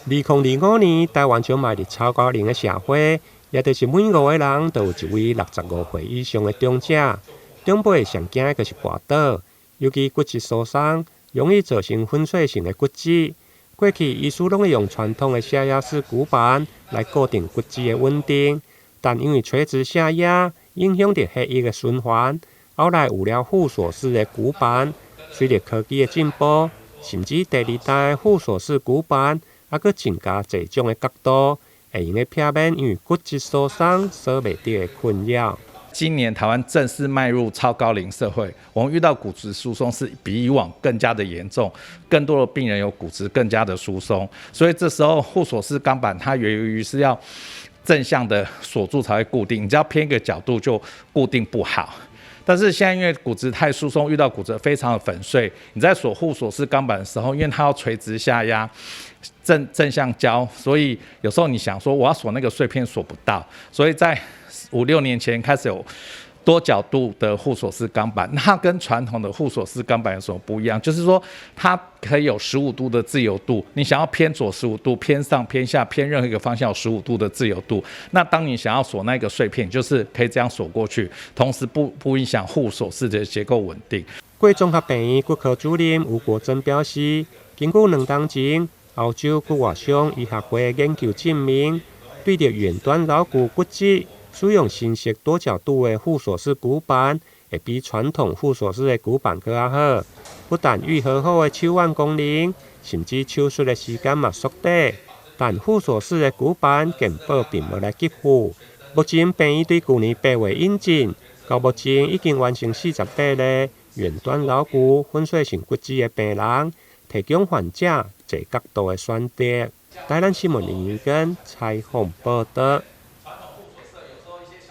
2025年，台灣將邁入超高齡的社會，也就是每五個人都有一位65歲以上的長者。長輩上驚的就是跋倒，尤其骨質疏鬆，容易造成粉碎性的骨折。過去醫師攏會用傳統的下壓式骨板來固定骨質的穩定，但因為垂直下壓影響著血液的循環，後來有了互鎖式的骨板。隨著科技的進步，甚至第二代互鎖式骨板，猶閣增加濟種的角度，會用得避免因為骨質疏鬆所袂著的困擾。今年台灣正式邁入超高齡社會，我們遇到骨質疏鬆是比以往更加的嚴重，更多的病人有骨質更加的疏鬆，所以這時候互鎖式鋼板它由於是要正向的鎖住才會固定，你只要偏一個角度就固定不好。但是現在因為骨質太疏鬆，遇到骨質非常的粉碎，你在鎖互鎖式鋼板的時候，因為它要垂直下壓，正向交，所以有時候你想說我要鎖那個碎片鎖不到，所以在五六年前開始有多角度的互鎖式鋼板，那跟傳統的互鎖式鋼板有什麼不一樣？就是說它可以有十五度的自由度，你想要偏左十五度、偏上、偏下、偏任何一個方向有十五度的自由度。那當你想要鎖那個碎片，就是可以這樣鎖過去，同時不影響互鎖式的結構穩定。貴綜合病院骨科主任吳國珍表示，根據2冬前歐洲骨外傷醫學會研究證明，對著遠端橈骨骨折，使用新式多角度的互鎖式骨板，會比傳統互鎖式的骨板閣較好。不但愈合後的手腕功能，甚至手術的時間嘛縮短。但互鎖式的骨板健保並無來給付。目前病院對舊年8月引進，到目前已經完成48例遠端橈骨粉碎性骨折的病人，提供患者濟角度的選擇。台南新聞林玉根採訪報導。